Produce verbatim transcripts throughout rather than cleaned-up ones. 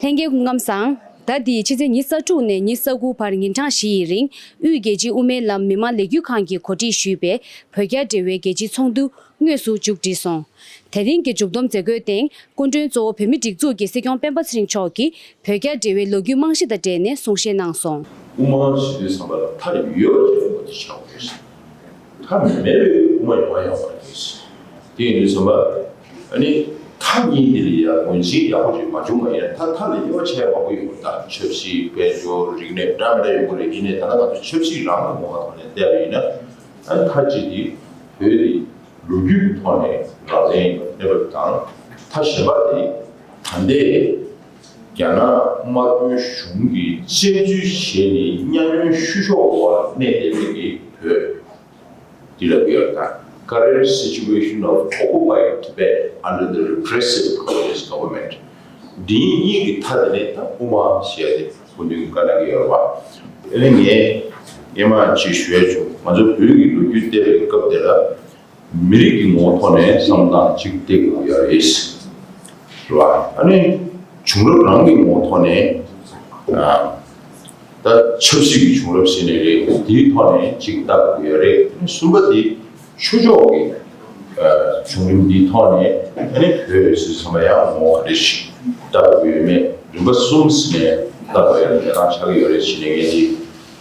ལྷན་རྒྱས་སྐུ་ཁམས་བཟང་། ཟླ་འདིའི་ཕྱི་ཚེས་ཉི་ཤུ་རྩ་དྲུག་ནས་ཉི་ཤུ་རྩ་དགུ་བར་ཉིན་གྲངས་བཞི་ཡི་རིང་དབུས་རྒྱལ་སྤྱིའི་དབུ་མའི་ལམ་མི་མང་ལས་འགུལ་ཁང་གིས་གོ་སྒྲིག་ཞུས་པའི་བོད་རྒྱ་འབྲེལ་བའི་རྒྱལ་སྤྱིའི་ཚོགས་འདུ་དངོས་སུ་མཇུག་བསྒྲིལ་སོང་། དེ་རིང་གི་མཇུག་བསྡོམས་མཛད་སྒོའི་སྟེང་སྐུ་མགྲོན་གཙོ་བོ་བོད་མིའི་སྒྲིག་འཛུགས་ཀྱི་སྲིད་སྐྱོང་སྤེན་པ་ཚེ་རིང་མཆོག་གིས་བོད་རྒྱ་འབྲེལ་བའི་ལོ་རྒྱུས་རྨང་གཞི་དང་འབྲེལ་ནས་གསུང་བཤད་གནང་སོང་། དབུ་མ་ཞེས་དུས་ཙམ་པ་ལ་མཐའ་ཡོད་ཅེས་པ་དེ་ཆགས་ཡོད། མཐའ་མེད་པའི་དབུ་མ་ཡོང་བ་ཡོང་བ་རེད། དེ་ཡིན་དུས་ཙམ་པ། ཨ་ནི། མཐའ་གཉིས་དེ་ལ་ཡང་ངོས་འཛིན་ཡག་པོ་ཞིག་མ་བྱུང་བ་ཡིན་ན་ད་མཐའ་ལ་དབྱེ་བ་ཕྱེ་ཡག་མང་པོ་ཡོད་པ། ད་ཆབ་སྲིད་དཔལ་འབྱོར་རིག་གནས་འདྲ་མི་འདྲ་ཡོད་པ་རེད། ཡིན་ནའི་ད་ལྟ་ང་ཚོ་ཆབ་སྲིད་རང་གི་ངོ་བོ་ཐོག་ནས་བལྟས་པ་ཡིན་ན། ཨ་ནི་མཐའ་གཅིག་དེ་བོད་དེ་ལོ་རྒྱུས་ཀྱི་ཐོག་ནས་རང་བཙན་ཡིན་པ་གནས་བབ་དང་། མཐའ་གཞན་པ་དེ་ད་ལྟའི་རྒྱ་ནག་དམར་པོའི་གཞུང་གིས་བཙན་འཛུལ་བྱས་ནས་གཉའ་གནོན་བཤུ་གཞོག་འོག་གནས་བསྡད་པའི་གི་བོད། འདི་ལ་གུ་ཡོད་ད། Current situation of occupied Tibet under the repressive Communist government. འདི་གཉིས་ཀྱི་མཐའ་དེ་ནས་ད་དབུ་མ་ཞེས་ཏེ་སྐུ་མདུན་གྱིས་བཀའ་གནང་གི་ཡོད་རེད་པ། དེ་ནས་ངས་སྔོན་མ་ཅིག་ཞུ་ཡ་བྱུང་། ང་ཚོ་བོད་ཀྱི་ལོ་རྒྱུས་བལྟས་པའི་སྐབས་དེ་ལ་མི་རིགས་ཀྱི་ངོ་བོ་ཐོག་ནས་བསམ་བློ་བཏང་ཅིག་བལྟ་དགོས་ཡ་རེད། རེད་པ། ཨ་ནི་བྱུང་རབས་རང་གི་ངོ་བོ་ཐོག་ནས། ཨ། ད་ཆབ་སྲིད་ཀྱི་བྱུང་རབས་ཟེར་ནའི་རེད། དེའི་ཐོག་ནས་གཅིག་བལྟ་དགོས་ཡ་རེད། གསུམ་པ་དེ་ཆོས་ཕྱོགས་ཀྱི་བྱུང་རིམ་འདིའི་ཐོག་ནས་ཨ་ནི་བོད་ཟེར་ཙམ་པ་ཡང་ངོ་བོ་ག་རེ་ཞིག་བལྟ་དགོས་ཡོད་མེད། རིམ་པ་གསུམ་ཟེར་ནས་བལྟ་དགོས་ཡ་གནས་སྟངས་ཆགས་ཀྱི་ཡོད་རེད་ཟེར་ནས་ངས་འདི་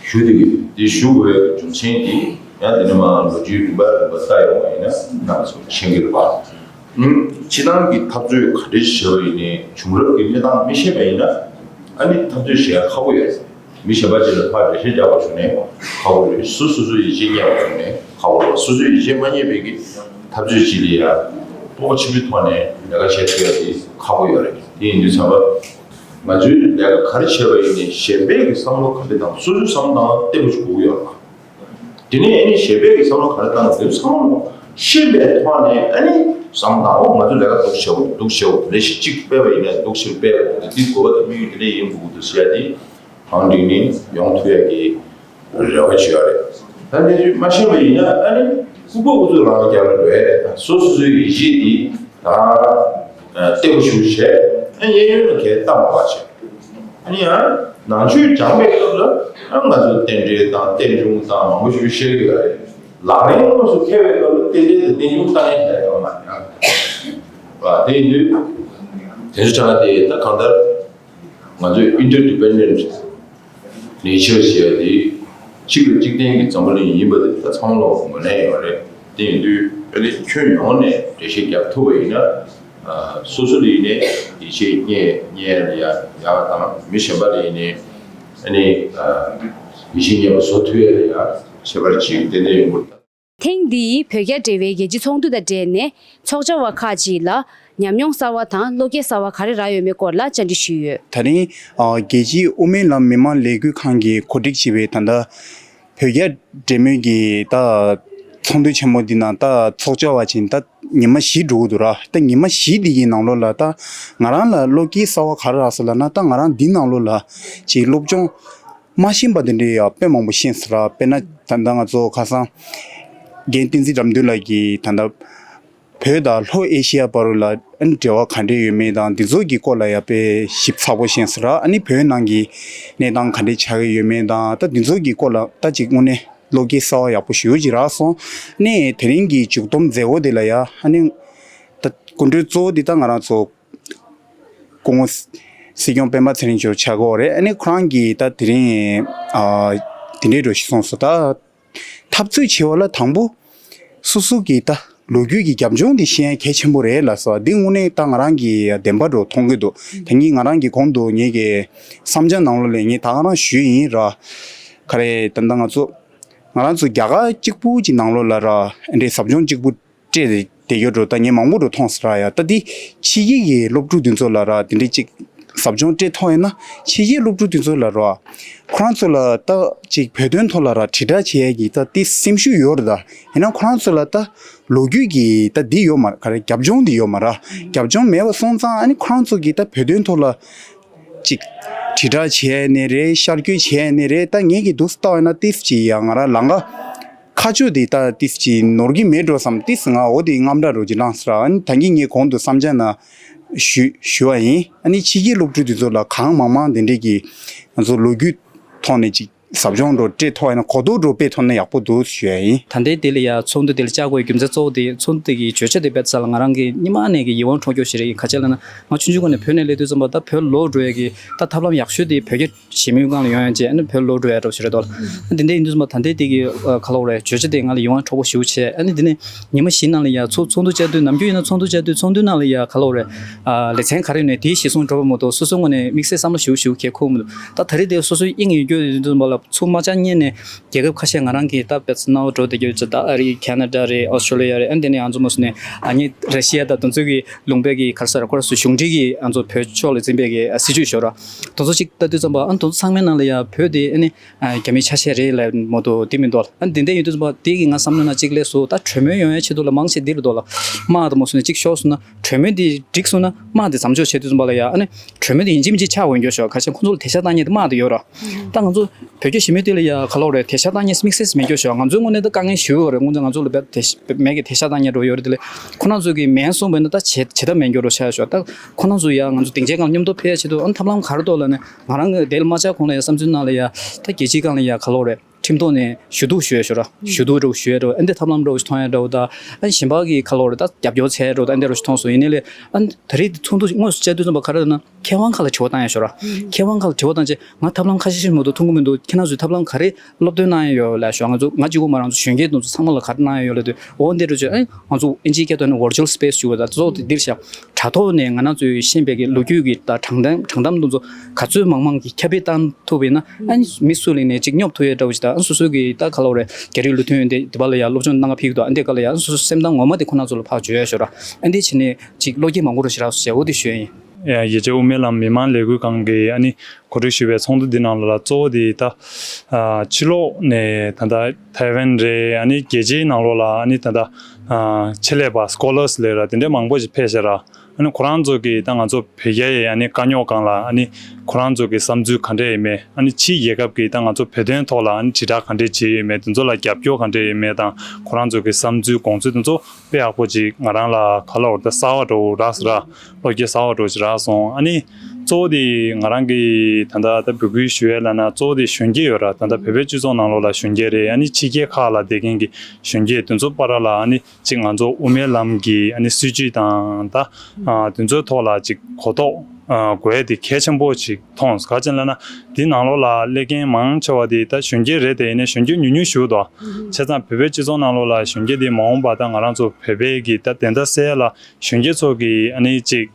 ཞུ་འདོད་ཀྱི། འདི་ཞུ་དགོས་པའི་རྒྱུ་མཚན་འདི་ཡང་དེ་ནས་མར་ལོ་རྒྱུས་རིམ་པ་རིམ་པ་བལྟ་ཡོང་བ་ཡིན་ན་རྣམ་པ་ཚོ་མཁྱེན་གྱི་རེད་པ། ཨུམ། སྤྱི་བཏང་གི་འཐབ་རྩོད་ག་འདྲ་བྱས་པ་ཡིན་ནའི་བྱུང་རབས་ཀྱི་གནས་སྟངས་མི་ཤེས་པ་ཡིན་ན། ཨ་ནི་འཐབ་རྩོད་བྱེད་ཡ་ཁག་པོ་ཡོད། མི་གཞན་པ་ཅིག་ལ་ཕར་འགྲེལ་བཤད་རྒྱག་པ་བྱུང་ནའི་ཁག་པོ་རེད། སོ་སོ་སོའི་ཡིད་ཆེས་རྙེད་པ་བྱུང་ནའི་ཁག་པོ་རེད། སོ་སོའི་ཡིད་ཆེས་མ་རྙེད་པའི་གི་འཐབ་རྩོད་ཅིག་ལ་ཡ་སྤོབས་པ་ཆེན་པོའི་ཐོག་ནས་ལས་ཀ་བྱེད་ཐུབ་ཡ་དེ་ཁག་པོ་ཡོད་རེད། དེ་ཡིན་དུས་ཙམ་པ། ང་ཚོའི་ལས་ཀ་ག་རེ་བྱས་པ་ཡིན་ནའི་གཞན་པའི་གི་བསམ་བློ་ག་འདྲ་དང་སོ་སོའི་བསམ་བློ་དང་བསྟུན་པ་ཞིག་དགོས་ཀྱི་ཡོད་རེད་པ། དེ་ནས་ཨ་ནི་གཞན་པའི་གི་བསམ་བློ་ག་རེ་བཏང་དགོས་བསམ་བློ་ཤེས་པའི་ཐོག་ནས་ཨ་ནི་བསམ་བློ་བཏང་། འོ་ང་ཚོ་ལས་ཀ་འདུག་བྱེད་དགོས། འདུག་བྱེད་དགོས། ལས་གཞི་གཅིག་སྤེལ་བ་ཡིན་ན་འདུག་བྱེད་སྤེལ་དགོས། འདི་དགོས་པ་དང་དམིགས་ཡུལ་དེ་འདྲ་ཡིན་དགོས་ཀྱི་འདུག་ཟེར་ཡ་དེ་གང་འགྲིག་ནས་ཡོང་ཐུབ་ཡ་གི་རེ་བ་བྱེད་ཡ་རེད། ད་གནས་ཚུལ་མ་ཤེས་པ་ཡིན་ན་ཨ་ནི་ལྐུགས་པ་ཨུ་ཚུགས་རང་ལ་རྒྱབ་ལ་འགྲོ་ཡ་རེད། ད་སོ་སོ་སོའི་ཡིད་ཆེས་དེ་ད་བརྟན་པོ་ཞིག་བྱས། ཨ་གཡས་གཡོན་ལ་གའི་ལྟ་མ་བ་བྱས། ཨ་ནི་ཡང་ནང་ཆོས་སྦྱངས་པའི་སྐབས་ལ་ཨ་ང་ཚོ་རྟེན་འབྲེལ་དང་རྟེན་འབྱུང་དང་མང་པོ་ཞིག་བཤད་ཀྱི་ཡོད་རེད། ལག་ལེན་དངོས་སུ་འཁེལ་བའི་སྐབས་ལ་རྟེན་འབྲེལ་དང་རྟེན་འབྱུང་ལྟ་ཡ་ཞིག་ཡོད་མ་རེད། ཨ་དེ་ཡིན་དུས་དེ་ཚོ་ཆ་ལ་དེ་ད་གང་ལྟར་ང་ཚོས་interdependent nature་ཞེས་པ་དེ་གཅིག་ལ་གཅིག་བརྟེན་གྱི་འཛམ་བུ་གླིང་ཡིན་པ་དེ་ད་ཚང་མ་ལ་ངོས་ལེན་ཡོད་རེད། དེ་ཡིན་དུས་ཨ་ནི་ཁྱོན་ཡོངས་ནས་འགྲེལ་བཤད་རྒྱག་ཐུབ་པ་ཡིན་ན། ཨ་སོ་སོ་ལ་ཡིན་ནའི་ཡིད་ཆེས་རྙེད་རྙེད་ལ་ཡ་ཡག་དང་། མི་གཞན་པ་ལ་ཡིན་ནའི་ཨ་ནི་ཨ་ཡིད་ཆེས་རྙེད་པ་བཟོ་ཐུབ་ཡ་ལ་ཡ་ཁྱད་པར་ཅིག་ཏན་ཏན་ཡོང་གི་རེད། ཐེངས་འདིའི་བོད་རྒྱ་འབྲེལ་བའི་རྒྱལ་སྤྱིའི་ཚོགས་འདུ་དང་འབྲེལ་ནས་ཚོགས་བཅར་བ་ཁག་ཅིག་ལ་ཉམས་མྱོང་གསར་བ་དང་བློ་སྐྱེད་གསར་བ་ག་རེ་རག་ཡོད་མེད་སྐོར་ལ་བཅར་འདྲི་ཞུས་ཡོད། ད་རིང་ཨ་རྒྱལ་སྤྱིའི་དབུ་མའི་ལམ་མི་མང་ལས་འགུལ་ཁང་གིས་གོ་སྒྲིག་བྱས་པའི་ད་ལྟ་བོད་རྒྱ་འབྲེལ་མོལ་གྱི་ད་ཚོགས་འདུ་ཆེན་མོ་འདི་ནང་ད་ཚོགས་བཅར་བ་ཅིག་ད་ཉི་མ་བཞི་འགྲོ་གི་འདུག་ར། ད་ཉི་མ་བཞི་འདི་གི་ནང་ལོགས་ལ་ད་ང་རང་ལ་བློ་སྐྱེད་གསར་བ་ག་རེ་རག་སོང་ལབ་ན། ད་ང་རང་འདི་ནང་ལོགས་ལ་ཅིག་སློབ་སྦྱོང་མ་ཤེས་པ་དེ་འདྲའི་ཡང་དཔེ་མང་པོ་ཤེས་སོང་ར། དཔེར་ན་ད་ལྟ་ང་ཚོ་ཁ་སང་རྒན་བསྟན་འཛིན་དགྲ་འདུལ་ལགས་ཀྱིས་ད་ལྟ་བོད་དང་ལྷོ་ཨེ་ཤི་ཡ་བར་ལ་ཨ་ནི་འབྲེལ་བ་ག་འདྲས་ཡོད་མེད་དང་འདི་ཚོ་གི་སྐོར་ལ་ཡང་དཔེ་ཞིབ་ཚགས་པོ་ཤེས་སོང་ར། ཨ་ནི་བོད་ནང་གི་གནས་སྟངས་ག་འདྲས་ཆགས་ཀྱི་ཡོད་མེད་དང་ད་འདི་ཚོ་གི་སྐོར་ལ་ད་ཅིག་དངོས་གནས་བློ་སྐྱེད་གསར་བ་ཡག་པོ་ཞེ་པོ་ཅིག་རག་སོང་། ཨ་ནི་དེ་རིང་གི་མཇུག་བསྡོམས་མཛད་སྒོ་དེ་ལ་ཡང་ཨ་ནི་ད་སྐུ་མགྲོན་གཙོ་བོ་འདི་ད་ང་རང་ཚོ་སྐུ་ངོ་སྲིད་སྐྱོང་སྤེན་པ་ཚེ་རིང་མཆོག་ཆགས་ཀྱི་ཡོད་རེད། ཨ་ནི་ཁོ་རང་གིས་ད་དེ་རིང་ཨ་དེ་འདྲའི་འགྲོ་ཞིག་གསུངས་སོང་། ད་འཐབ་རྩོད་བྱེད་པ་ལ་དང་པོ་སོ་སོ་གིས་ད་ལོ་རྒྱུས་ཀྱི་རྒྱབ་ལྗོངས་དེ་ཤེས་ཡ་གལ་ཆེན་པོ་རེད་ལབ་སོང་། འདི་དངོས་གནས་ད་ང་རང་གི་བདེན་པ་འདྲ་མཐོང་གི་འདུག་ད་ངས་ང་རང་གི་གོང་དུ་ངེད་ཀྱི་བསམ་འཆར་ནང་ལོགས་ལ་ངས་ད་ག་རང་ཞུས་ཡིན་ར། ག་རེ་ད་ལྟ་ང་ཚོ་ང་རང་ཚོ་རྒྱ་གར་གཅིག་པུ་གྱི་ནང་ལོགས་ལ་ར་འདྲའི་ཟབ་སྦྱོང་གཅིག་པུ་སྤྲད་དེ་ཡོད་འགྲོ། ད་ངས་མང་པོ་འགྲོ་མཐོང་སོང་ར། ཡ་ད་འདི་ཕྱི་རྒྱལ་གྱི་སློབ་ཕྲུག་འདི་ཚོ་ལ་ར་དེ་འདྲའི་ཅིག་ཟབ་སྦྱོང་སྤྲད་ཐུབ་ཡོད་ན་ཕྱི་རྒྱལ་སློབ་ཕྲུག་འདི་ཚོ་ལ་ར་ཁོ་རང་ཚོ་ལ་ད་ཅིག་བོད་དོན་ཐོག་ལ་ར་དྲིལ་བསྒྲགས་བྱེད་ཡས་ཀྱི་ད་དེ་སེམས་ཤུགས་ཡོད་རེད། ད་ཡིན་ན་ཁོ་རང་ཚོ་ལ་ད་ལོ་རྒྱུས་ཀྱི་ད་འདི་ཡོད་མ་ར། ག་རེ་རྒྱབ་ལྗོངས་འདི་ཡོད་མ་ར། རྒྱབ་ལྗོངས་མེད་པ་སོང་ཙང་ཨ་ནི་ཁོ་རང་ཚོ་གིས་ད་བོད་དོན་ཐོག་ལ་ཅིག་དྲིལ་བསྒྲགས་བྱས་ནས་རེད། ཤར་བསྐྱོད་བྱས་ནས་རེད། ད་ངེད་ཀྱི་འདུག་ལྟ་བ་ཡིན་ན་ཏིས་ཅིག་ཡ་ང་རང་ལམ་ཁ་ཁ་ཕྱོགས་དེ་ད་ཏིས་ཅིག་ནོར་གྱི་མེད་འགྲོ་བསམ། ཏིས་ང་འོ་དེ་རྔམ་དྲག་རོ་ཅིག་ལངས་སོང་ར། ཨ་ནི་ད་གིན་ངས་གོང་དུ་བསམ་འཆར་ན་ ཞུ་ཞུ་བ་ཡིན། ཨ་ནི་ཕྱི་རྒྱལ་སློབ་ཕྲུག་དེ་ཚོ་ལ་གང་མང་མང་དེ་འདྲས་ཀྱི་ང་ཚོ་ལོ་རྒྱུས་ཐོག་ནས་ཅིག་ཟབ་སྦྱོང་འགྲོ་སྤྲད་ཐུབ་ཡ་ན་གོ་རྟོགས་འགྲོ་སྤེལ་ཐུབ་ན་ཡག་པོ་འདུག་ཞུ་ཡ་ཡིན། ད་ལྟའི་དེ་ལ་ཡ་ཚོགས་འདུ་དེ་ལ་བཅར་དགོས་རྒྱུ་མཚན་གཙོ་བོ་དེ་ཚོགས་འདུ་དེ་གི་བརྗོད་བྱ་དེ་བེད་ས་ལ་ང་རང་གི་སྙིང་མ་ནས་ཀྱི་ཡིད་དབང་འཕྲོག་རྒྱུ་ཞིག་རེད་ཡིན། ག་ཅི་ལབ་ན་ང་ཆུང་ཆུང་སྒང་ནས་བོད་ནས་སླེབས་དུས་ཙམ་པ་ད་བོད་ལོག་འགྲོ་ཡ་གི་ད་ཐབས་ལམ་ཡག་ཤོས་དེ་བོད་སྐད་ཞིབ་མོའི་སྒང་ལ་ཡོང་ཡ་བྱས་ཨ་ནི་བོད་ལོག་འགྲོ་ཡ་འདྲ་བོ་ཞིག་རེད་དོ། ཨ་དེ་འདྲ་ཡིན་དུས་ཙམ་པ་ད་ལྟའི་དེ་གི་ཨ་ག་ལབ་དགོས་རེད། བརྗོད་བྱ་དེ་ང་ལ་ཡིད་དབང་འཕྲོག་པོ་ཞེ་པོ་བྱས། ཨ་ནི་དེ་ནས་ཉི་མ་བཞི་ནང་ལ་ཡ་ཚོགས་ཚོགས་འདུ་བཅར་དུས་ནམ་རྒྱུན་ཡིན་ན་ཚོགས་འདུ་བཅར་དུས་ཚོགས་འདུའི་ནང་ལ་ཡ་ག་ལབ་དགོས་རེད། ཨ་ལེ་ཚན་ག་རེ་ཡོད་ནའི་དེའི་གཞིར་བཟུང་འགྲོ་བ་མ་གཏོགས་སོ་སོའི་ངོས་ནས་དམིགས་བསལ་བསམ་བློ་ཞེ་པོ་ཞེ་པོ་གང་ཡང་འཁོར་མི་འདུག་ད་ད་རེས་དེ་སོ་སོའི་དབྱིངས་ཡོད་རྒྱུ་ཡིན་དུས་ཙམ་པ་ལ་ཚུར་མ་བཅར་སྔོན་ནས་རྒྱལ་ཁབ་ཁ་ཤས་ང་རང་གི་ད་བེད་སྣང་བ་འགྲོ་བསྡད་རྒྱུ་ཅིག་ད་ཨ་རི་ཁེ་ན་ཌ་རེད། ཨོ་སི་ཁྲུ་ལི་ཡ་རེད། ཨ་ནི་དེ་ནས་ང་ཚོ་མ་སུ་ནས་ཨ་ནི་ར་ཤི་ཡ་དང་དེ་ཚོ་གི་ལུང་པའི་གི་ག་རེ་ཟེར་ཁོ་རང་ཚོ་གཞུང་འབྲེལ་གྱི་ང་ཚོ་བོད་ཕྱོགས་ལ་འཛིན་པའི་གི་སྲིད་བྱུས་ཤོད་ར་དེ་ཚོ་ཅིག་ལྟ་དུས་ཙམ་པ་ཨ་ནི་དེ་ཚོ་ཚང་མའི་ནང་ལ་ཡ་བོད་དེ་ཨ་ནི་རྒྱ་མིའི་ཆ་ཤས་རེད་ལབ་མ་གཏོགས་དེ་མི་འདུག་ཨ་ནི་དེ་འདྲ་ཡིན་དུས་ཙམ་པ་དེ་གི་ང་བསམ་བློ་ན་ཅིག་སླེབས་སོང་། ད་གྲོས་མོལ་ཡོང་ཡ་ཆེད་དུ་ལ་མང་ཆེ་འདི་རུ་འདུག་ལ་དམག་དང་མ་སུ་ནས་ཅིག་ཤོར་སོང་ན་གྲོས་མོལ་འདི་འགྲིག་སོང་ན་དམག་འདི་མཚམས་འཇོག་བྱེད་དུས་ཙམ་པ་ལ་ཡ་ཨ་ནི་གྲོས་མོལ་འདི་ཡིན་གཅིག་མིན་གཅིག་ཆགས་འོང་རྒྱུ་ཤོག་ག་ཅི་ཁོང་ཚོ་ལ་དེ་ཤ་བཏང་མཁན་དེ་དམག་དེ་ཡོད་ར། ད་ང་ཚོ་བོད་རྒྱ་ཞི་མོལ་དེ་ལ་ཡ་ག་ལབ་དགོས་རེད། དེ་ཤ་བཏང་མཁན་དམིགས་བསལ་མེད་རྒྱུ་ཤོག་ང་ཚོའི་ངོས་ནས་ད་དཀའ་ངལ་ཞེ་པོ་ཡོད་རེད། སྔོན་ཆད་ང་ཚོ་ལ་བོད་དེ་མེད་ཀྱི་དེ་ཤ་བཏང་མཁན་འདྲ་བོ་ཡོད་རེད། དེ་ལས་ཁོ་རང་ཚོ་གི་མེད་སོང་བས་ན་ད་བྱེད་བྱེད་ཐབས་མེད་རྒྱུ་རོ་ཆགས་ཤོག་ད་ཁོ་རང་ཚོ་ཡ་ང་ཚོ་སྡིངས་ཆའི་སྒང་ལ་མཉམ་དུ་ཕེབས་ཡ་ཆེད་དུ་ཨ་ནི་ཐབས་ལམ་ག་རེ་འདུག་ལབ་ནས་ང་རང་གི་དེ་ལ་མ་བཅར་གོང་ལ་ཡ་བསམ་ཚུལ་ནང་ལ་ཡ་ད་རྒྱལ་སྤྱིའི་སྒང་ལ་ཡ་ག་ལབ་དགོས་རེད། ཁྲིམས་ཐོག་ནས་ཞུ་གཏུག་ཞུ་ཡ་ཤོག་ར། ཞུ་གཏུག་འདྲ་བོ་ཞུ་ཡ་འདྲ་བོ་ཨ་འདི་ཐབས་ལམ་འདྲ་བོ་ཞིག་མཐོང་ཡ་འདྲ་བོ་ད་ཨ་གཞན་པ་གི་ག་ལབ་དགོས་རེད། ད་རྒྱབ་སྐྱོར་བྱས་འདྲ་བོ་ད་ཨ་འདི་འདྲ་བོ་ཞིག་མཐོང་སོང་། ཡིན་ནའི་ལས་ཨ་ད་རེས་ཚོགས་འདུ་དངོས་སུ་བཅར་དུས་ཙམ་པ་ག་རེ་ལབ་ན་མཁས་དབང་ཁག་ལ་དྲི་བ་བཏང་ཡ་ཤོག་ར། མཁས་དབང་ཁག་ལ་དྲི་བ་བཏང་རྗེས་ང་ཐབས་ལམ་ཁ་ཤས་ཤིག་མ་གཏོགས་མཐོང་གི་མི་འདུག་ཁྱེད་རང་ཚོས་ཐབས་ལམ་ག་རེ་སློབ་སྟོན་གནང་ཡ་ཡོད་ལབ་ཤོག་ང་ཚོ་ང་གཅིག་པོ་མ་རེད། ང་ཚོ་གཞོན་སྐྱེས་དེ་ཚོ་ཚང་མ་ལ་ག་རེ་གནང་ཡ་ཡོད་ལབ་དུས་འོ་འདི་འདྲ་བྱས་ཨེ་ང་ཚོ་ཨིན་ཇིའི་སྐད་ཐོག་ནས་virtual space ཞུ་བ་དང་གཙོ་བོ་དེ་འདིར་བཞག་དྲ་ཐོག་ནས་ང་རང་ཚོས་ཤེས་པའི་གི་ལོ་རྒྱུས་ཀྱི་ད་དྲང་གཏམ་དྲང་གཏམ་དེ་ཚོ་ག་ཚོད་མང་མང་གི་ཁྱབ་སྤེལ་བཏང་ཐུབ་པ་ཡིན་ན་ཨ་ནི་མི་སུ་ལ་ནས་ཅིག་སྙོབ་ཐུབ་ཡ་འདྲ་བོ་ཅིག་ད་ཨ་སོ་སོ་གི་ད་ག་ལབ་དགོས་རེད། རྒྱ་རིགས་ལུགས་མཐུན་ཡོན་ཏན་དེ་པ་ལ་ཡ་སློབ་སྦྱོང་གནང་ག་ཕེབས་ཀྱི་འདུག་ཨ་འདི་ག་ལ་ཡ་ཨ་སོ་སོ་སེམས་གཏམ་ངོ་མ་དེ་ཁོ་རང་ཚོ་ལ་ཕར་བརྗོད་ཡ་ཤོག་ར། ཨ་འདི་བྱས་ནས་ཅིག་བློ་སྐྱེད་མང་པོ་རུ་ཞིག་རག་སོང་ཟེར་འོ་འདི་ཞུ་ཡ་ཡིན། རྒྱལ་སྤྱིའི་དབུ་མའི་ལམ་མི་མང་ལས་འགུལ་ཁང་གིས་ཨ་ནི་གོ་སྒྲིག་ཞུས་པའི་ཚོགས་འདུ་འདི་ནང་ལ་གཙོ་བོ་དེ་ད་ཕྱི་ལོགས་ནས་ད་ལྟ་ཐའེ་ཝན་རེད། ཨ་ནི་རྒྱལ་སྤྱིའི་ནང་ལོགས་ལ་ཨ་ནི་ད་ལྟ་ཆེད་ལས་པ་scholars་ལབ་ར་དེ་འདྲའི་མང་པོ་ཞིག་ཕེབས་ཤག་ར། ཨ་ནི་ཁོ་རང་ཚོ་གིས་ད་ང་ཚོ་བོད་རྒྱ་ཡི་ཨ་ནི་དཀའ་རྙོག་སྒང་ལ་ཨ་ནི་ཁོ་རང་ཚོ་གི་བསམ་ཚུལ་ག་འདྲ་ཡོད་མེད། ཨ་ནི་ཕྱིའི་རྒྱལ་ཁབ་ཀྱིས་ད་ང་ཚོ་བོད་དོན་ཐོག་ལ་ཨ་ནི་དྲིལ་བསྒྲགས་ག་འདྲ་བྱས་ཡོད་མེད། དེ་ཚོ་ལ་རྒྱབ་སྐྱོར་ག་འདྲ་ཡོད་མེད་དང་ཁོ་རང་ཚོ་གི་བསམ་ཚུལ་དགོངས་ཚུལ་དེ་ཚོ་དཔེ་ཡག་པོ་ཅིག་ང་རང་ལ་ག་ལབ་དགོས་རེད། ད་གསར་པ་འདྲ་བོ་རག་སོང་ར། བློ་སྐྱེད་གསར་པ་འདྲ་བོ་ཅིག་རག་སོང་། ཨ་ནི་གཙོ་བོ་དེ་ང་རང་གི་ད་ལྟ་ད་འབོད་སྐུལ་ཞུ་ཡས་ལབ་ན་གཙོ་བོ་དེ་གཞོན་སྐྱེས་ཡོད་ར། ད་ལྟ་བོད་པའི་སྤྱི་ཚོགས་ནང་ལོགས་ལ་གཞོན་སྐྱེས་རེད། ཨ་ནི་ཕྱི་རྒྱལ་ཁག་ལ་བསྡད་མཁན་གྱི་གཞོན་སྐྱེས་དེ་ཚོ་བར་ལ་ཨ་ནི་ཅིག་ང་ཚོ་དབུ་མའི་ལམ་གྱི་ཨ་ནི་སྲིད་བྱུས་དང་ད་ཨ་དེ་ཚོའི་ཐོག་ལ་ཅིག་གོ་རྟོགས་ཨ་དགོས་ཡས་དེ་གལ་ཆེན་པོ་ཅིག་མཐོང་སོང་། ག་ཅི་ལབ་ན་འདི་ནང་ལོགས་ལ་སླེབས་མཁན་མང་ཆེ་བ་དེ་ད་གཞོན་སྐྱེས་རེད་དེ། ཡིན་ནའི་གཞོན་སྐྱེས་ཉུང་ཉུང་ཞིག་འདུག་བྱས་ཙང་བོད་པའི་སྤྱི་ཚོགས་ནང་ལོགས་ལ་གཞོན་སྐྱེས་དེ་མ་འོངས་པ་ད་ང་རང་ཚོ་བོད་པའི་གི་ད་བདེན་མཐའ་གསལ་ལ་གཞོན་སྐྱེས་ཚོ་གི་ཨ་ནི་ཅིག་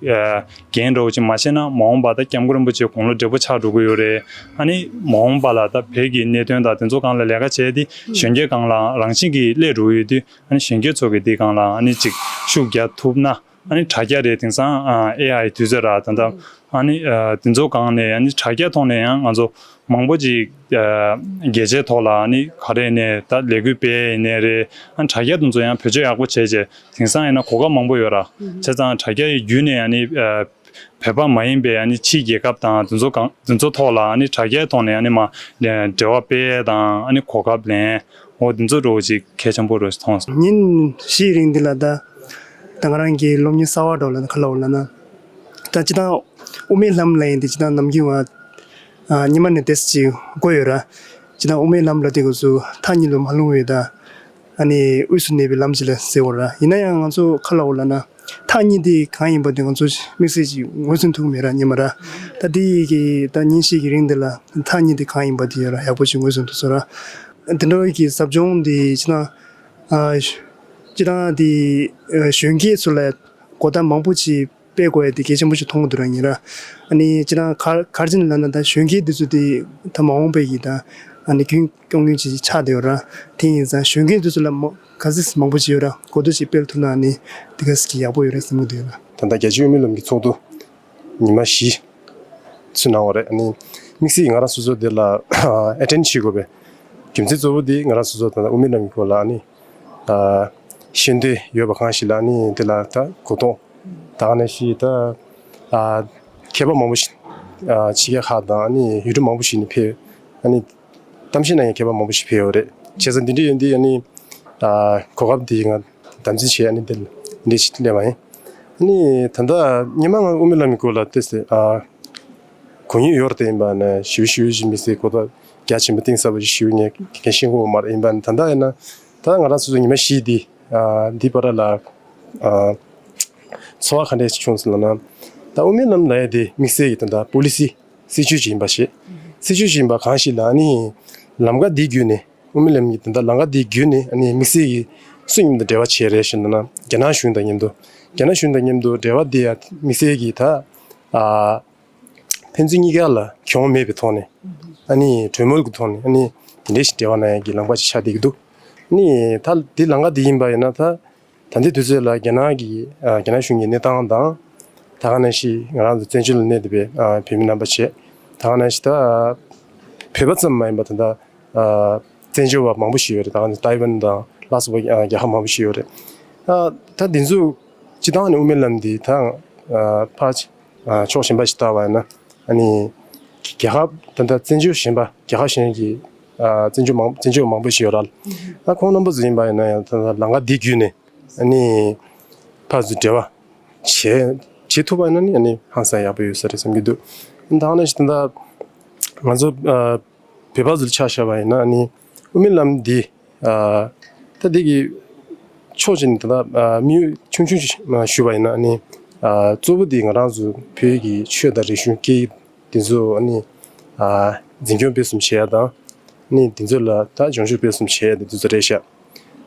འགན་འདྲ་བོ་ཅིག་མ་བཞེས་ན་མ་འོངས་པ་ད་སྐྱབས་མགོན་རིན་པོ་ཆེ་དགུང་ལོ་བགྲེས་པོ་ཆགས་འགྲོ་གི་ཡོད་རེད། ཨ་ནི་མ་འོངས་པ་ལ་ད་བོད་ཀྱི་གནད་དོན་དང་དེ་ཚོ་སྒང་ལ་ལས་ཀ་བྱས་ཏེ་གཞོན་སྐྱེས་སྒང་ལ་རང་བཞིན་གྱིས་སླེབས་འགྲོ་ཡོད་དུས་ཨ་ནི་གཞོན་སྐྱེས་ཚོ་གི་འདི་སྒང་ལ་ཨ་ནི་ཅིག་ཤུགས་རྒྱག་ཐུབ་ན། ཨ་ནི་དྲ་རྒྱ་རེད། དེང་སང་ཨ་ཨེ་ཨའི་དུས་ཚོད་ར། ད་ལྟ་ཨ་ནི་ཨ་དེ་ཚོ་སྒང་ནས་ཨ་ནི་དྲ་རྒྱ་ཐོག་ནས་ཡང་ང་ཚོ་མང་པོ་ཅིག་ཨ་རྒྱལ་སྤྱིའི་ཐོག་ལ་ཨ་ནི་ག་རེ་ནས་ད་ལས་འགུལ་སྤེལ་ཡིན་ནའི་རེད། ཨ་ནི་དྲ་རྒྱ་དེ་ཚོ་ཡང་བེད་སྤྱོད་ཡག་པོ་བྱས་རྗེས་དེང་སང་ཡིན་ན་གོ་སྐབས་མང་པོ་ཡོད་ར། བྱས་ཙང་དྲ་རྒྱ་ཡི་བརྒྱུད་ནས་ཨ་ནི་ཨ་བོད་པ་མ་ཡིན་པའི་ཨ་ནི་ཕྱིའི་རྒྱལ་ཁབ་དང་དེ་ཚོ་གང་དེ་ཚོ་ཐོག་ལ་ཨ་ནི་དྲ་རྒྱའི་ཐོག་ནས་ཨ་ནི་མ་འབྲེལ་བ་སྤེལ་དང་ཨ་ནི་གོ་སྐབས་ལེན། འོ་དེ་ཚོ་འདྲ་བོ་ཅིག་གལ་ཆེན་པོ་རེད་མཐོང་སོང་། ཉིན་བཞིའི་རིང་འདི་ལ་ད་ད་ང་རང་གི་སློབ་གཉེར་གསར་པ་འདྲ་བོ་ལ་ཁ་ལོ་ལ་ན་ད་སྤྱི་བཏང་དབུ་མའི་ལམ་ལ་ཡིན་ཏེ་སྤྱི་བཏང་ནམ་རྒྱུན་བ་ཉི་མ་ནས་ཏེས་ཅིག་དགོས་ཡོད་ར། སྤྱི་བཏང་དབུ་མའི་ལམ་ལ་དེ་གོ་ཚུ་མཐའ་གཉིས་ལ་མ་ལྷུང་བའི་ད། ཨ་ནི་དབུས་སུ་གནས་པའི་ལམ་ཅིག་ལ་ཟེར་བ་ར། ཡིན་ན་ཡང་ང་ཚོ་ཁ་ལ་འོ་ལ་ན་མཐའ་གཉིས་དེ་གང་ཡིན་པ་དེ་ང་ཚོ་དམིགས་བསལ་ཅིག་ངོས་ཟིན་ཐུབ་མེད་ར་ཉི་མ་ར། ད་དེ་ཡི་གི་ད་ཉིན་ཤས་ཀྱི་རིང་དེ་ལ་མཐའ་གཉིས་དེ་གང་ཡིན་པ་དེ་ཡོད་ར་ཡག་པོ་ཅིག་ངོས་ཟིན་ཐུབ་སོང་ར། དེ་འདྲ་བའི་གི་ཟབ་སྦྱོང་དེ་ཅི་ན་ཨ་ཅི་ད་དེ་གཞོན་སྐྱེས་ཚོ་ལ་གོ་བརྡ་མང་པོ་ཅིག་སྤེལ་དགོས་ཡ་དེ་གལ་ཆེན་པོ་ཞིག་མཐོང་གི་འདུག་ར་ཉིན་ར། ཨ་ནི་ཅི་རང་གར་གར་ཅིན་ལ་ན་ད་གཞོན་སྐྱེས་འདི་ཚོ་དེ་ད་མ་འོངས་པའི་གི་ད་ཨ་ནི་རྒྱུན་སྐྱོང་མཁན་ཅིག་ཆགས་བསྡད་ཡོད་ར། དེ་ཡིན་ཙང་གཞོན་སྐྱེས་འདི་ཚོ་ལ་མ་ག་ཚོད་མང་པོ་ཞིག་ཡོད་ར་གོ་བསྡུར་ཞིག་སྤེལ་ཐུབ་ན་ཨ་ནི་དེ་ག་ཟིག་གི་ཡག་པོ་ཡོད་རེད་བསམ་གི་འདུག་ཡོད་ར། ད་ལྟ་རྒྱལ་སྤྱིའི་དབུ་མའི་ལམ་གྱི་ཚོགས་འདུ་ཉི་མ་བཞི་ཚུད་གནང་བ་རེད། ཨ་ནི་དམིགས་བསལ་ང་རང་སོ་སོ་དེ་ལ་ཨེ་ཊེན་ཌི་བྱེད་དགོས་པའི་རྒྱུ་མཚན་གཙོ་བོ་དེ་ང་རང་སོ་སོ་ད་ལྟ་དབུ་མའི་ལམ་གྱི་སྐོར་ལ་ཨ་ནི་ཤེས་འདོད་ཡོད་པ་གང་ཞིག་ལ་ཨ་ནི་དེ་ལ་ད་གོ་རྟོགས། ད་ག་ནང་བཞིན་ད་ཨ་མཁས་པ་མང་པོ་ཞིག་ཨ་ཕྱི་རྒྱལ་ཁག་དང་ཨ་ནི་ཡུལ་གྲུ་མང་པོ་ཞིག་ནས་ཕེབས། ཨ་ནི་གཏམ་བཤད་གནང་མཁན་མཁས་པ་མང་པོ་ཞིག་ཕེབས་ཡོད་རེད། བྱས་ཙང་འདི་འདྲ་ཡོད་འདི་ཨ་ནི་ཨ་གོ་སྐབས་འདི་ང་དམ་འཛིན་བྱས་ཨ་ནི་འདི་འདི་ཞིག་སླེབས་པ་ཡིན། ནི་ད་ལྟ་ཉི་མ་ང་དབུ་མའི་ལམ་གྱི་སྐོར་ལ་ཏོག་ཙམ་ཨ་གོ་རྒྱུ་ཡོད་རེད་དེ། ཡིན་པ་ནི་ཞིབ་ཞིབ་ཞིབ་མི་སྲིད་གོ་ད་རྒྱ་ཆེན་པོ་གཏིང་ཟབ་པོ་ཞིག་ཞིབ་ངས་གལ་ཤེས་གོ་མ་རེད། ཡིན་པ་ནི་ད་ལྟ་ཡིན་ན་ད་ང་རང་སོ་སོ་ཉི་མ་བཞི་འདི་ཨ་འདི་བར་ལ་ཨ་ཚོར་བ་ག་འདྲས་བྱུང་སོང་ལབ་ན། ད་དབུ་མའི་ལམ་ལབ་ཡ་དེ་དམིགས་བསལ་གྱི་ད་ལྟ་པོ་ལི་སི་སྲིད་ཇུས་ཅིག་ཡིན་པ་ཞིག་སྲིད་ཇུས་ཤིག་ཡིན་པ་གང་ཞིག་ལ་ནི་ལམ་ཀ་འདི་བརྒྱུད་ནས། དབུ་མའི་ལམ་གྱི་དེ་འདྲ་ལམ་ཀ་འདི་བརྒྱུད་ནས་ཨ་ནི་དམིགས་བསལ་གྱི་སུ་མཉམ་དུ་འབྲེལ་བ་བྱས་རེད་ཞེ་ན། རྒྱ་ནག་གཞུང་དང་མཉམ་དུ། རྒྱ་ནག་གཞུང་དང་མཉམ་དུ་འབྲེལ་བ་འདི་ཡང་དམིགས་བསལ་གྱི་ད་ཨ་ཕན་ཚུན་གཉིས་ཀ་ལ་གྱོང་མེད་པའི་ཐོག་ནས་ཨ་ནི་གྲོས་མོལ་གྱི་ཐོག་ནས་ཨ་ནི་དེ་འདྲའི་ཞིག་འབྲེལ་བ་གནང་ཡག་གི་ལམ་ཀ་ཅིག་ཆགས་བསྡད་ཀྱི་འདུག་ཨ་ནི་ད་འདི་ལམ་ཀ་འདི་ཡིན་པ་ཡིན་ན་ད། ད་ལྟའི་དུས་ཚོད་ལ་རྒྱ་ནག་གི་ཨ་རྒྱ་ནག་གཞུང་གི་གནས་སྟངས་དང་། ད་ག་ནང་བཞིན་ང་རང་ཚོ་བཙན་བྱོལ་ལ་གནས་བསྡད་པའི་ཨ་བོད་མི་རྣམ་པ་བྱས། ད་ག་ནང་བཞིན་ད་བོད་པ་ཙམ་མ་ཡིན་པ་ད་ལྟ་ཨ་བཙན་བྱོལ་བ་མང་པོ་ཞིག་ཡོད་རེད། ད་ག་ནང་ཏའེ་ཝན་དང་ལ་སོགས་པ་ཨ་རྒྱལ་ཁབ་མང་པོ་ཞིག་ཡོད་རེད། ཨ་ད་འདི་ཚོ་སྤྱི་བཏང་ནས་དབུ་མའི་ལམ་འདི་ད་ཨ་ཕར་ཨ་ཕྱོགས་གཞན་པ་ཞིག་ལྟ་བ་ཡིན་ན་ཨ་ནི་རྒྱལ་ཁབ་ད་ལྟ་བཙན་བྱོལ་གཞན་པ་རྒྱལ་ཁབ་གཞན་གྱི་ཨ་བཙན་བྱོལ་མང་བཙན་བྱོལ་བ་མང་པོ་ཞིག་ཡོད་རེད། ཨ་ཁོང་རྣམ་པ་ཚོ་ཡིན་པ་ཡིན་ན་ཡང་ད་ལྟ་ལམ་ཀ་འདི་བརྒྱུད་ནས། ཨ་ནི་ཕར་ཚུར་འབྲེལ་བ་བྱེད་བྱེད་ཐུབ་པ་ཡིན་ན་ནི་ཨ་ནི་ཧང་སང་ཡག་པོ་ཡོད་ས་རེད་བསམ་གྱི་འདུག་ད་ག་ནང་བཞིན་ད་ལྟ་ང་ཚོ་ཨ་བོད་པ་ཚོ་ལ་ཆ་བཞག་པ་ཡིན་ན་ཨ་ནི་དབུ་མའི་ལམ་འདི་ཨ་ད་འདི་གི་ཕྱོགས་གཅིག་ནས་ད་ལྟ་ཨ་དམིགས་ཡུལ་ཆུང་ཆུང་ཞིག་ཞུ་བ་ཡིན་ན་ཨ་ནི་ཨ་གཙོ་བོ་འདི་ང་རང་ཚོ་བོད་ཀྱི་ཆོས་དང་རིག་གཞུང་སྐད་ཡིག་འདི་ཚོ་ཨ་ནི་ཨ་འཛིན་སྐྱོང་སྤེལ་གསུམ་བྱེད་ཡ་དང་། ཨ་ནི་འདི་ཚོ་ལ་ད་སྦྱོང་བརྡར་སྤེལ་གསུམ་བྱེད་ཡ་འདི་འདི་ཚོ་རེད་ཤག་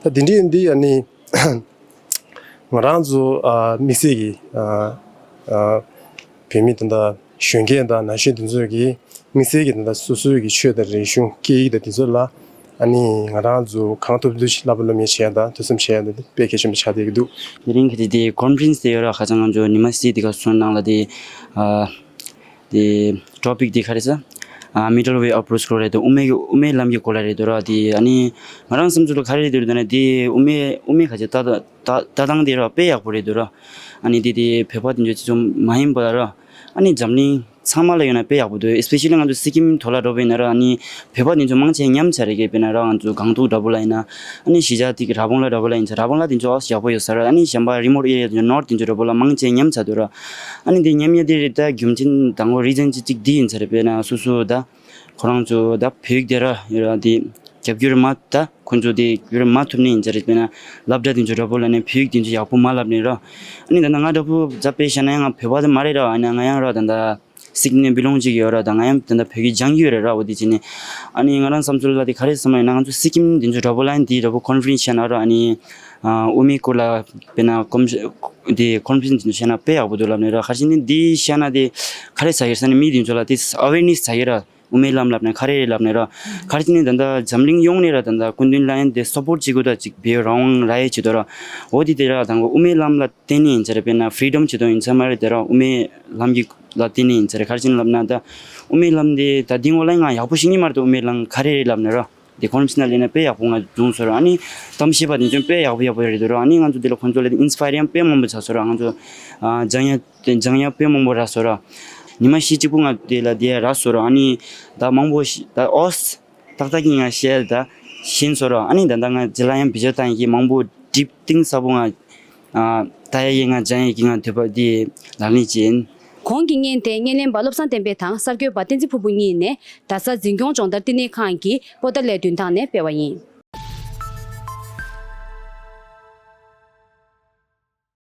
ད་འདི་འདྲའི་འདི་ཨ་ནི་ང་རང་ཚོ་ཨ་དམིགས་བསལ་གྱི་ཨ་ཨ་བོད་མི་ད་ལྟ་གཞོན་སྐྱེས་དང་ན་གཞོན་འདི་ཚོ་གི་དམིགས་བསལ་གྱི་ད་ལྟ་སོ་སོའི་གི་ཆོས་དང་རིག་གཞུང་སྐད་ཡིག་དང་འདི་ཚོ་ལ་ཨ་ནི་ང་རང་ཚོ་གང་ཐུབ་ཐུབ་ཅིག་བསླབ་པ་སློབ་གཉེར་བྱེད་ཡ་དང་ཐོས་བསམ་བྱེད་ཡ་དེ་དཔེ་གལ་ཆེན་པོ་ཆགས་བསྡད་ཀྱི་འདུག་དེ་རིང་གི་དེ་ཀོན་ཕ་རེན་སི་དེ་ཡོད་ར། ཁ་སང་ང་ཚོ་ཉི་མ་གཅིག་དེ་ག་སོང་ནང་ལ་དེ་ཨ། དེ་ཊོ་པིག་དེ་ག་རེ་ཟེར། ཨ་middle way approach སྐོར་རེད་དོ། དབུ་མའི་དབུ་མའི་ལམ་གྱི་སྐོར་ལ་རེད་དོ་ར། དེ་ཨ་ནི་ང་རང་བསམ་ཚུལ་ལ་ག་རེ་རེད་དོ་ན། དེ་དབུ་མའི་དབུ་མའི་ག་ཅིག་ལྟ་ལྟ་ལྟ་སྟངས་དེ་ར་དཔེ་ཡག་པོ་རེད་དོ་ར། ཨ་ནི་དེ་དེ་བོད་པ་དེ་ཚོ་ཅི་ཚོ་མ་ཡིན་པ་ར། ཨ་ནི་འཛམ་གླིང་ཚང་མ་ལ་ཡོད་ན་དཔེ་ཡག་པོ་འདུག especially ང་ཚོ་སི་ཀིམ་ཐོག་ལ་འགྲོ་བ་ཡིན་ན་ར། ཨ་ནི་བོད་པ་དེ་ཚོ་མང་ཆེ་མཉམ་ཆ་རེད་གི། དཔེར་ན་ར་ང་ཚོ་སྒང་ཏོག་འདྲ་པོ་ལ་ཡིན་ན། ཨ་ནི་གཞིས་ཆགས་དེ་གི་ར་བོང་ལ་འདྲ་པོ་ལ་ཡིན་ཚ། ར་བོང་ལ་དེ་ཚོ་ཨ་ཡག་པོ་ཡོད་ས་ར། ཨ་ནི་གཞན་པ་རི་མོཊ་ཨེ་རི་ཡ་དེ་ཚོ་ནོར་ཐ་དེ་ཚོ་འདྲ་པོ་ལ་མང་ཆེ་མཉམ་ཆ་འདུག་ར། ཨ་ནི་དེ་མཉམ་ཡ་དེ་རེད། ད་རྒྱུ་མཚན་དང་པོ་རི་ཛན་གཅིག་གཅིག་འདི་ཡིན་ས་རེད། དཔེར་ན་སོ་སོ་ད་ཁོ་རང་ཚོ་ད་བོད་ཡིག་དེ་ར་ཡོད་ར། དེ་རྒྱབ་སྐྱོར་མ་ད་ཁོ་ཚོ་དེ་རྒྱབ་སྐྱོར་མ་ཐུབ་ནི་ཡིན་ས་རེད། དཔེར་ན་སློབ་གྲྭ་དེ་ཚོ་འདྲ་པོ་ལ་ནི་བོད་ཡིག་དེ་ཚོ་ཡག་པོ་མ་བསླབ་ནི་ར། ཨ་ནི་ད་ནང་ང་འདྲ་པོ་ཛ་དཔེ་བཤད་ན་ཡང་ང་བོད་པ་དེ་མ་རེད་ར། ཨ་ནི་ང་ཡང་ར་ད་ད་སིག་ནེ་བི་ལོང་ཅིག་ཡོད་ར། ད་ང་ཡང་ད་ད་བོད་ཡིག་སྦྱང་གི་ཡོད་རེད་ར། འོ་དེ་བྱས་ནས་ཨ་ནི་ང་རང་བསམ་ཚུལ་ལ་དེ་ག་རེ་བསམ་ཡོད་ན། ང་ཚོ་སི་ཀིམ་དེ་ཚོ་འདྲ་པོ་ལ་ཡང་དེ་འདྲ་པོ་ཀོན་ཕ་རེན་སི་བཤད་ན་ར། ཨ་ནི་ཨ་དབུ་མའི་སྐོར་ལ་དཔེར་ན་ཀོན་དེ་ཀོན་ཕ་རེན་སི་དེ་ཚོ་བཤད་ན་དཔེ་ཡག་པོ་འདུག་ལབ་ནས་ར། ག་རེ་བྱས་ནས་འདི་བཤད་ན་དེ་ག་རེ་ཟ་གི་རེད་ཟེར་ན། མི་དེ་ཚོ་ལ་དེ་ཨ་ཝེར་ནེ་སི་ཟ་གི་ར། དབུ་མའི་ལམ་ལབ་ནས་ག་རེ་རེད་ལབ་ནས་ར། ག་རེ་བྱས་ནས་ད་ལྟ་འཛམ་གླིང་ཡོངས་ནས་ར་ད་ལྟ་སྐུ་མདུན་ལ་ཡང་དེ་སབ་པོརཊ་བྱེད་དགོས་ད་ཅིག་བེའུ་རང་དབང་ར་ཡེ་བྱེད་དོ་ར། འོ་དེ་དེ་ར་ད་དབུ་མའི་ལམ་ལ་བརྟེན་ནས་ཡིན་ཚ་རེད། དཔེར་ན་ཕི་རི་ཌམ་བྱེད་དོ་ཡིན་ཚ་མ་རེད་དེ་ར། དབུ་མའི་ལམ་གྱི་ལ་བརྟེན་ནས་ཡིན་ཚ་རེད། ག་རེ་བྱས་ནས་ལབ་ན་ད་དབུ་མའི་ལམ་དེ་ད་འདི་ངོ་ལ་ང་ཡག་པོ་ཤེས་ཀྱི་མ་རེད་དོ། དབུ་མའི་ལམ་ག་རེ་རེད་ལབ་ནས་ར། དེ་ཁོང་ཚོ་ན་ལས་ན་དཔེ་ཡག་པོ་ང་བྱུང་སོང་ར། ཨ་ནི་གཏམ་བཤད་པ་དེ་ཚོ་དཔེ་ཡག་པོ་ཡག་པོ་རེད་དོ་ར། ཨ་ནི་ང་ཚོ་དེ་ལ་ཁོང་ཚོ་ལ་ཨིན་སི་པ་ཡར་ཡང་དཔེ་མང་པོ་ཆགས་སོང་ར། ང་ཚོ་ཨ་སྦྱང་ཡ་དེ་སྦྱང་ཡ་དཔེ་མང་པོ་རག་སོང་ར། ཉི་མ་བཞི་གཅིག་པུ་ང་དེ་ལ་དེ་རག་སོང་ར། ཨ་ནི་ད་མང་པོ་ཞིག་ད་ཨོས་ཏག་ཏག་གི་ང་བཤད་ད་ཤེས་སོང་ར། ཨ་ནི་ད་ལྟ་ང་རྗེས་ལ་ཡང་བེད་སྤྱོད་བཏང་ཡི་གི་མང་པོ་ཌིབ་གཏིང་ཟབ་པོ་ང་ཨ་ལྟ་ཡ་གི་ང་སྦྱང་ཡ་གི་ང་འདོད་པ་དེ་ལག་ལེན་བྱེད་ཡིན། གོང་གི་བརྙན་དེ་བརྙན་ལེན་པ་བློ་བཟང་བསྟན་འཕེལ་དང་གསར་འགོད་པ་བསྟན་འཛིན་ཕུར་བུ་གཉིས་ནས་རྡ་ས་འཛིན་སྐྱོང་སྦྱོང་བརྡར་བསྟི་གནས་ཁང་གི་པོ་ཏཱ་ལའི་མདུན་ཐང་ནས་སྤེལ་བ་ཡིན།